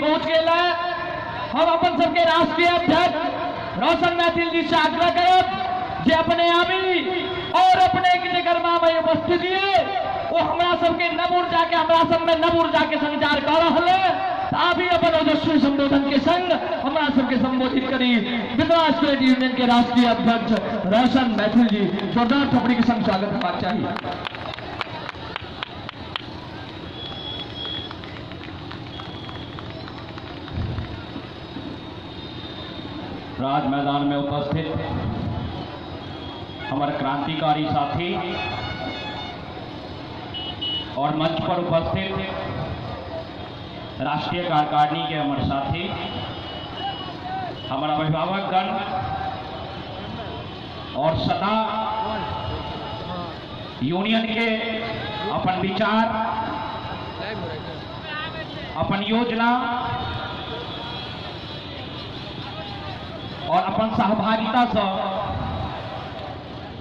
पहुंच गए। हम अपन सबके राष्ट्रीय अध्यक्ष रोशन मैथिल जी से आग्रह करब जे अपने आबी और अपने के गर्मामय उपस्थिति वो हमरा सबके नव ऊर्जा के, हमरा सब में नव ऊर्जा के संचार कर रहा है। अभी अपन ओजस्वी संबोधन के संग हमरा सबके संबोधित करी मिथिला स्टूडेंट यूनियन के राष्ट्रीय अध्यक्ष रोशन मैथिल जी। जोरदार थपड़ी के संग स्वागत होना चाहिए। राज मैदान में उपस्थित हमारे क्रांतिकारी साथी और मंच पर उपस्थित राष्ट्रीय कार्यकारिणी के हमारे साथी, हमारा अभिभावकगण और सदा यूनियन के अपन विचार, अपन योजना और अपन सहभागिता से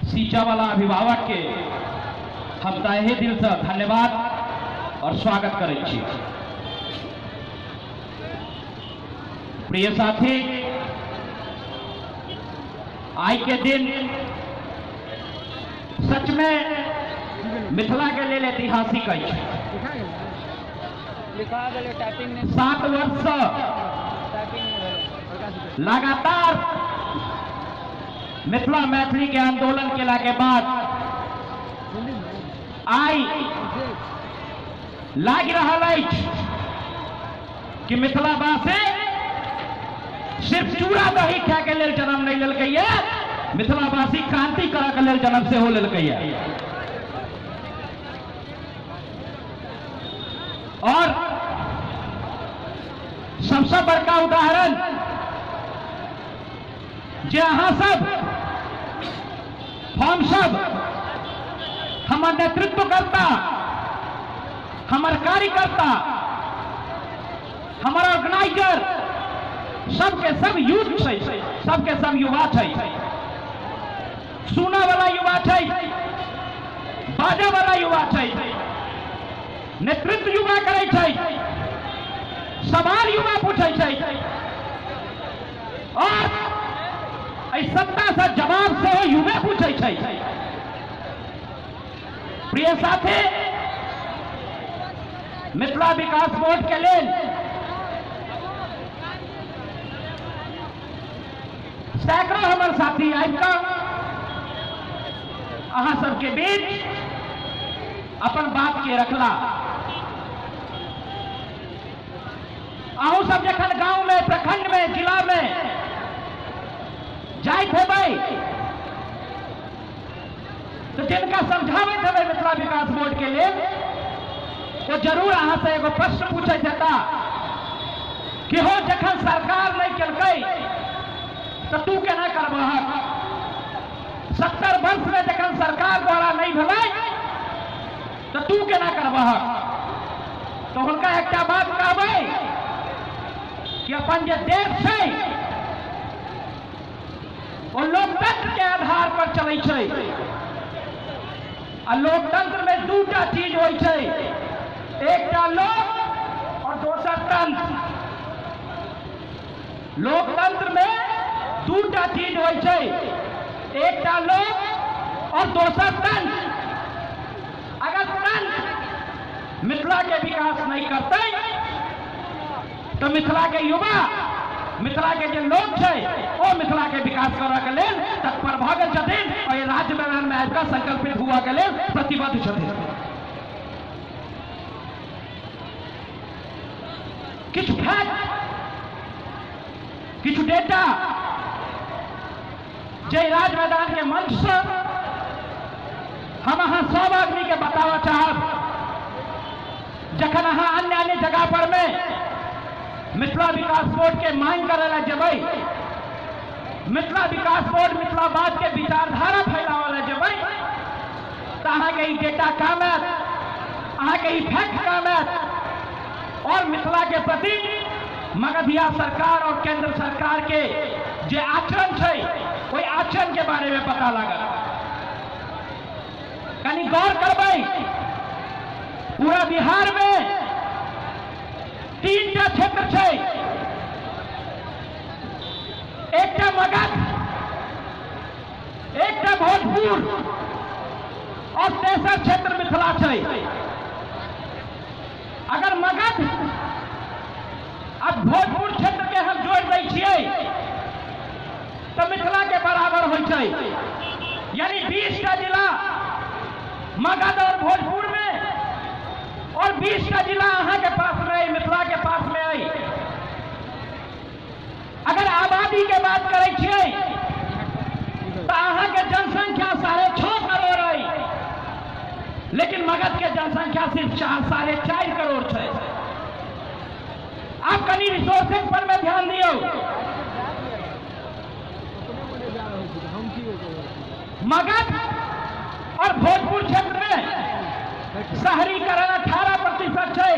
सींचा वाला अभिभावक के हम तहे दिल से धन्यवाद और स्वागत करै छी। प्रिय साथी, आई के दिन सच में मिथिला के लेल ऐतिहासिक अछि। 7 वर्ष से लगातार मिथिला मैथिली के आंदोलन केला के बाद आई लागि रहल अछि कि मिथिलावासी सिर्फ चूड़ा दही खाए के लेल जन्म नहीं लेलकै, मिथिलावासी क्रांति करऽ के लेल जन्म सेहो लेलकै। और सबसे बड़का उदाहरण जे अहाँ सब, हम सब, हमर नेतृत्वकर्ता, हमर कार्यकर्ता, हमर ऑर्गेनाइजर, सबके सब यूथ छै, सबके सब युवा छै। सुना वाला युवा छै, बाजे वाला युवा छै, नेतृत्व युवा करै छै, सवाल युवा पूछै छै और एहि सत्ता से जवाब सेहो युवे पूछै छै। प्रिय साथी, मिथिला विकास बोर्ड के लेल सैकड़ों हमर साथी आबि कऽ अहाँ सबके बीच अपन बात के रखला। अहूँ सब जखन गांव में, प्रखंड में, जिला में जाइत हेबै तो जिनका समझाबैत हेबै मिथिला विकास बोर्ड के लेल, वो जरूर अहाँ से एगो प्रश्न पूछैत हेता कि हो जखन सरकार नहीं केलकै तो तू केना करबहक? 70 वर्ष में जखन सरकार द्वारा नहीं भेलै तो तू केना करबहक? तो हुनका एकटा बात कहबै कि अपन जे देश छै वो लोकतंत्र के आधार पर चलै छै आ लोकतंत्र में दूटा चीज होइ छै, एकटा लोक और दोसर तंत्र। लोकतंत्र में दूटा चीज होइ छै, एकटा लोक और दोसर तंत्र। अगर तंत्र मिथिला के विकास नहीं करते तो मिथिला के युवा, मिथिला के जे लोग छै वो मिथिला के विकास करऽ के लेल तत्पर भऽ गेल छथिन और ये राज्य मैदान में आबि कऽ संकल्पित हुआ के लेल प्रतिबद्ध छथिन। किछु फैक्ट, किछु डेटा जे राज मैदान के मंच से हम अहाँ सब आदमी के बताबऽ चाहब। जखन अहाँ अन्य अन्य जगह पर में मिथिला विकास बोर्ड के मांग करे ला जेबै, मिथिला विकास बोर्ड मिथिलावाद के विचारधारा फैलावे ला जेबै, तो अहाँके ई डेटा काम आयत, अहाँके ई फैक्ट काम आयत और मिथिला के प्रति मगधिया सरकार और केंद्र सरकार के जे आचरण छै ओहि आचरण के बारे में पता लागत। कनी गौर करबै, पूरा बिहार में 3 टा क्षेत्र छै, बराबर क्षेत्र मिथिला छै। अगर मगध आ भोजपुर क्षेत्र के हम जोड़ दै छियै तो मिथिला के बराबर होइ छै। यानी 20 टा जिला मगध और भोजपुर में और 20 टा जिला अहाँ के पास में है, मिथिला के पास में है। अगर आबादी के बात करै छियै तो अहाँ के जनसंख्या 6.5 करोड़ है, लेकिन मगध के जनसंख्या सिर्फ 4.5 करोड़ है। आप कनी रिसोर्सेज पर में ध्यान दियो। मगध और भोजपुर क्षेत्र में शहरीकरण 18% है,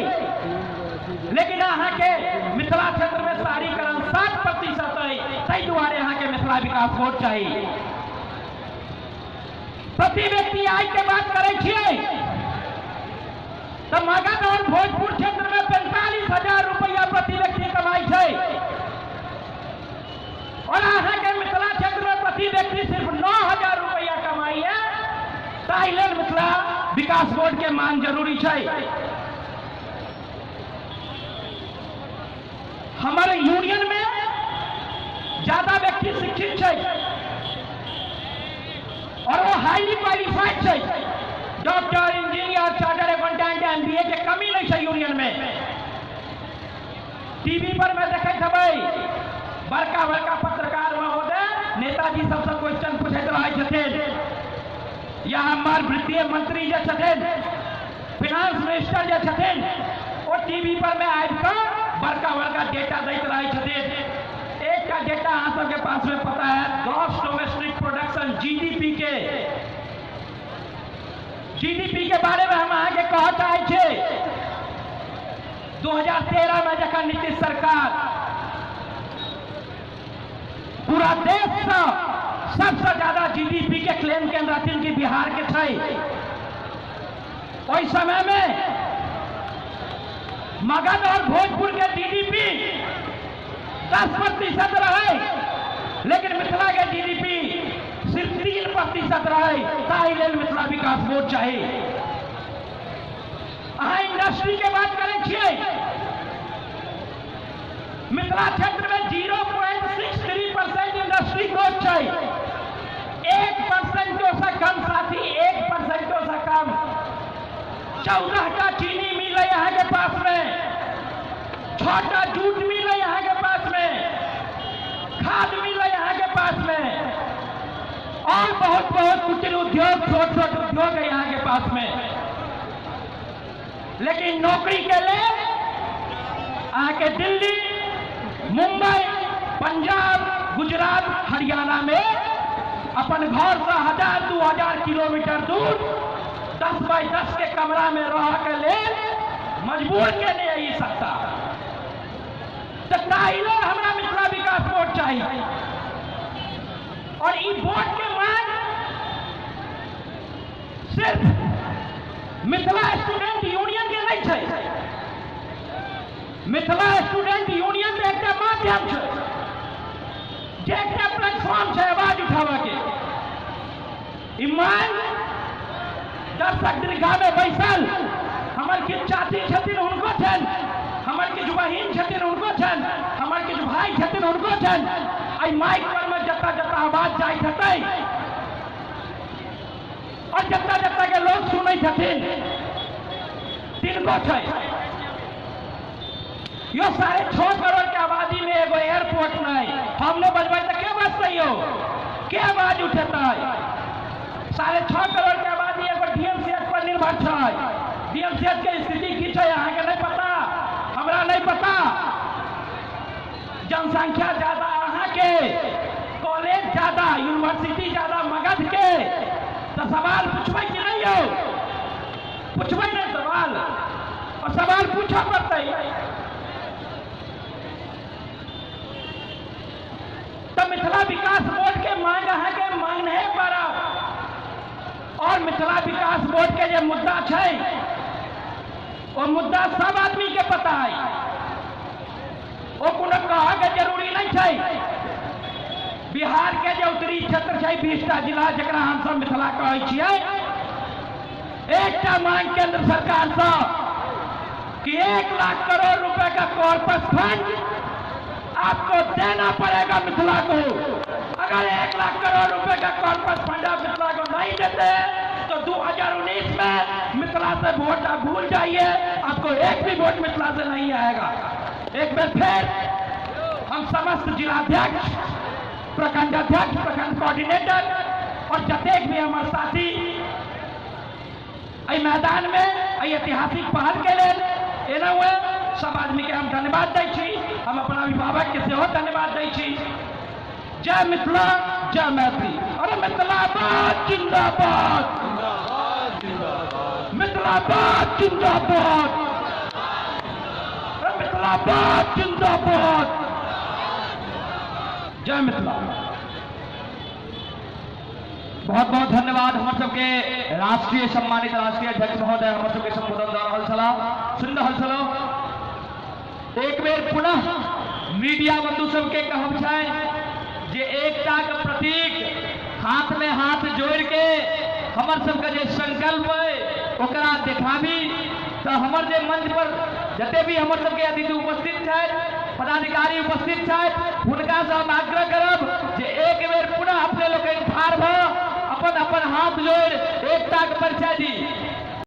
लेकिन अहाँ के मिथिला क्षेत्र में शहरीकरण 7% है। ताहि दुआरे अहाँ के मिथिला विकास बोर्ड चाहिए। प्रति व्यक्ति आय के बात करै छियै तो मगध और भोजपुर क्षेत्र में 45,000 रुपया प्रति व्यक्ति कमाई छै और अहाँ के मिथिला क्षेत्र में प्रति व्यक्ति सिर्फ 9,000 रुपया कमाई है। ताहि लेल मिथिला विकास बोर्ड के मांग जरूरी छै। हमारे यूनियन में ज्यादा व्यक्ति शिक्षित छै और वो हाईली क्वालिफाइड छै। Doctor, engineer, charter accountant, MBA के कमी नहीं छै यूनियन में। टीवी पर में देखैत हेबै बड़का बड़का पत्रकार महोदय नेताजी सबसे क्वेश्चन पूछैत रहै छथिन, या हमार वित्तीय मंत्री जे छथिन, फिनांस मिनिस्टर जे छथिन, ओ टीवी पर में आबि कऽ बड़का बड़का डेटा दैत रहै छथिन। एकटा डेटा अहाँ सबके पास में पता है, ग्रॉस डोमेस्टिक प्रोडक्शन जीडीपी के, जीडीपी के बारे में हम अहाँके कहऽ चाहै छी। 2013 में जखन नीतीश सरकार पूरा देश से सबसे ज्यादा जीडीपी के क्लेम केने रहथिन कि बिहार के छै, ओहि समय में मगध और भोजपुर के जीडीपी 10% रहे, लेकिन मिथिला के जीडीपी सिर्फ 3% रहे। ताहि लेल मिथिला विकास बोर्ड चाहिए। अहाँ इंडस्ट्री के बात करै छियै, मिथिला क्षेत्र में 0.63% इंडस्ट्री ग्रोथ छै, 1% से कम साथी, 1% से कम। 14 टा चीनी मिल है यहाँ के पास में, 6 टा जूट मिल है यहाँ के पास में, खाद मिल है यहाँ के पास में, और बहुत बहुत कुटीर उद्योग, छोट छोट उद्योग है यहाँ के पास में। लेकिन नौकरी के लिए आके दिल्ली, मुंबई, पंजाब, गुजरात, हरियाणा में अपन घर से 1000-2000 किलोमीटर दूर 10 बाई 10 के कमरा में रह के लेल मजबूर के नहीं आई सकता। तो ताहि लेल हमरा मिथिला विकास बोर्ड चाहिए। और ई बोर्ड के मांग सिर्फ मिथिला स्टूडेंट यूनियन के नहीं छै। मिथिला स्टूडेंट यूनियन के एकटा माध्यम छै, जे एकटा प्लेटफॉर्म छै आवाज उठाबऽ के। ई मांग दर्शक दीर्घा में बैसल हमर किछु चाची छथिन हुनको छनि, हमर किछु बहिन छथिन हुनको छनि, हमर किछु भाई छथिन हुनको छनि। एहि माइक पर में जतऽ जतऽ आवाज जाइत हेतै और जतऽ जतऽ के लोग सुनै छथिन तिनको छै। यो 6.5 करोड़ के आबादी में एगो एयरपोर्ट नहीं, हम नहीं बजबै तो के बजतै यौ, के आवाज उठेतै? 6.5 करोड़ के आबादी एगो डीएमसीएच पर निर्भर छै। डीएमसीएच के स्थिति की छै अहाँके नहीं पता, हमरा नहीं पता। जनसंख्या ज्यादा अहाँके, कॉलेज ज्यादा, यूनिवर्सिटी ज्यादा मगध के, तो सवाल पूछबै कि नहीं यौ? पूछबै नहीं सवाल, और सवाल पूछऽ पड़तै। तो मिथिला विकास बोर्ड के मांग अहाँके मांग पड़त। और मिथिला विकास बोर्ड के जे मुद्दा छै वो मुद्दा सब आदमी के पता है, वो कोनो कहऽ के जरूरी नहीं छै। बिहार के जे उत्तरी क्षेत्र छै 20 टा जिला जकरा हम सब मिथिला कहै छियै, एकटा मांग केंद्र सरकार से कि 1 लाख करोड़ रुपए का कॉर्पस फंड आपको देना पड़ेगा मिथिला को। अगर 1 लाख करोड़ रुपए का कॉर्पस फंड आप मिथिला को नहीं देते तो 2019 में मिथिला से वोट आप भूल जाइए, आपको एक भी वोट मिथिला से नहीं आएगा। एक बार फिर हम समस्त जिलाध्यक्ष, प्रखंड अध्यक्ष, प्रखंड कोऑर्डिनेटर और जतेक भी हमारे साथी एहि मैदान में एहि ऐतिहासिक पहल के लेल एना हुए सब आदमी के हम धन्यवाद दै छी। हम अपना अभिभावक के सेहो धन्यवाद दै छी। जय मिथिला, जय मैथिली। अरे मिथिलाबाद जिंदाबाद, मिथिलाबाद जिंदाबाद, अरे मिथिलाबाद जिंदाबाद, जय मिथिला। बहुत बहुत धन्यवाद। हमर सबके राष्ट्रीय सम्मानित राष्ट्रीय अध्यक्ष महोदय हमर सबके संबोधन दऽ रहल छलाह, सुनि रहल छलहुँ। एक बेर पुनः मीडिया बंधु सबके कहब छै जे एकता के प्रतीक हाथ में हाथ जोड़ के हमर सबके जे संकल्प है ओकरा देखाबी। तो हमर जे मंच पर जते भी हमर सबके अतिथि उपस्थित छथि, पदाधिकारी उपस्थित छथि, हुनका से हम आग्रह करब जे एक बेर पुनः अपने लोकनि ठाढ़ भऽ अपन अपन हाथ जोड़ एकता के परिचय दी।